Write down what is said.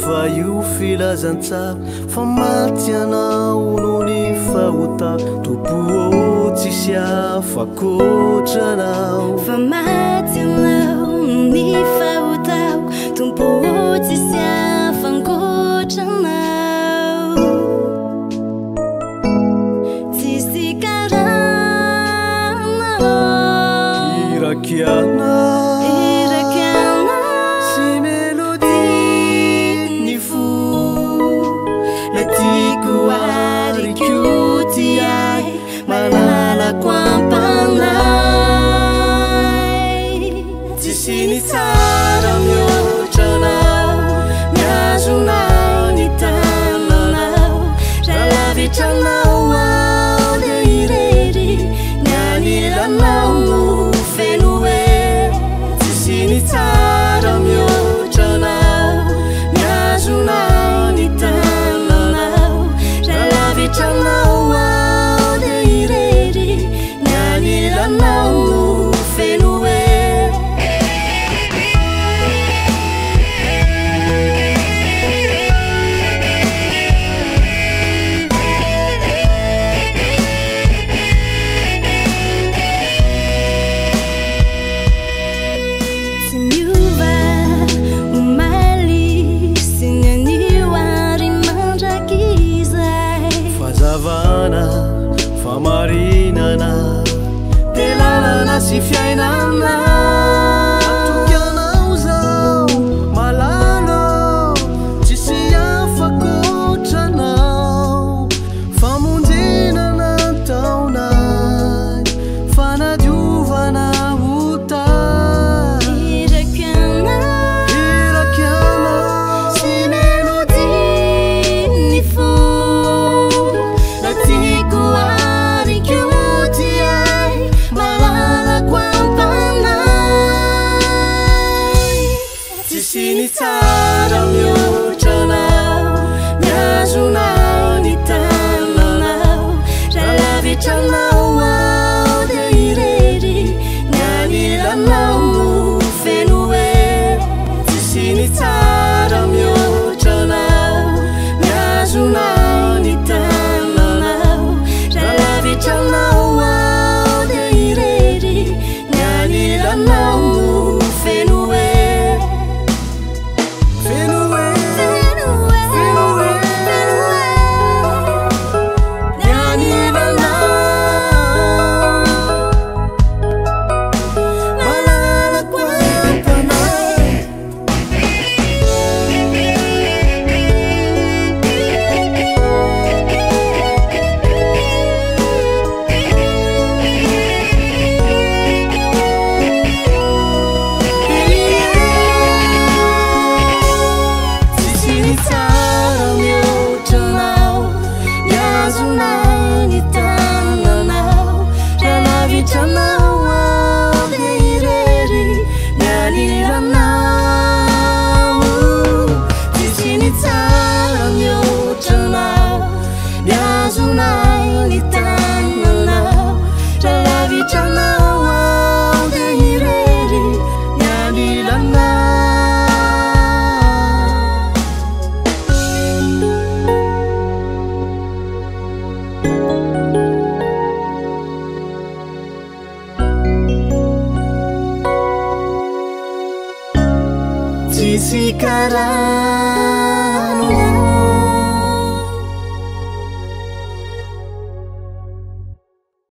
fa io filazantsara fa maty ianao noho ny fahotako. Tompo ô, tsisy hafa ankoatra anao. Fa maty ianao noho ny fahotako. Tompo ô, tsisy hafa ankoatra anao. Tsisy karanao. Irakiana. Irakiana. Sy melodie ny fo. Lay tiako ary koa tia ahy, malalako am-panahy. Tsisy ny tsara mihoatra anao, mihazona ny tananao. Raha lavitra anao aho dia irery, ny anilanao no feno hery. Tsisy ny tsara mihoatra anao, mihazona ny tananao. Raha lavitra anao aho dia irery, ny anilanao no feno hery. Tsy miova omaly sy ny anio ary mandrakizay. Fahazavana, fahamarinana, dia lalana sy fiainana. Matoky anao zaho, malala, tsisy hafa ankoatra anao. Famonjena nataonay, fanadiovana ota. Irako ianao. Irako ianao. Sy melodie ny fo. Raha tiako ary koa tia ahy, malalako am-panahy. Tsisy ny tsara mihoatra anao, mihazona ny tananao. Raha lavitra anao aho dia irery, ny anilanao no feno hery. Tsisy ny tsara mihoatra anao, mihazona ny tananao. Raha lavitra anao aho dia irery, ny anilanao no feno hery. Feno hery. Feno hery. Feno hery. Feno hery. Ny anilanao. Malalako am-panahy. Tsisy ny tsara mihoatra anao, mihazona ny tananao. Raha lavitra anao aho dia irery, ny anilanao. Tsisy ny tsara mihoatra anao, mihazona ny tananao. Raha lavitra anao aho dia irery, ny anilanao. Tsisy karaha.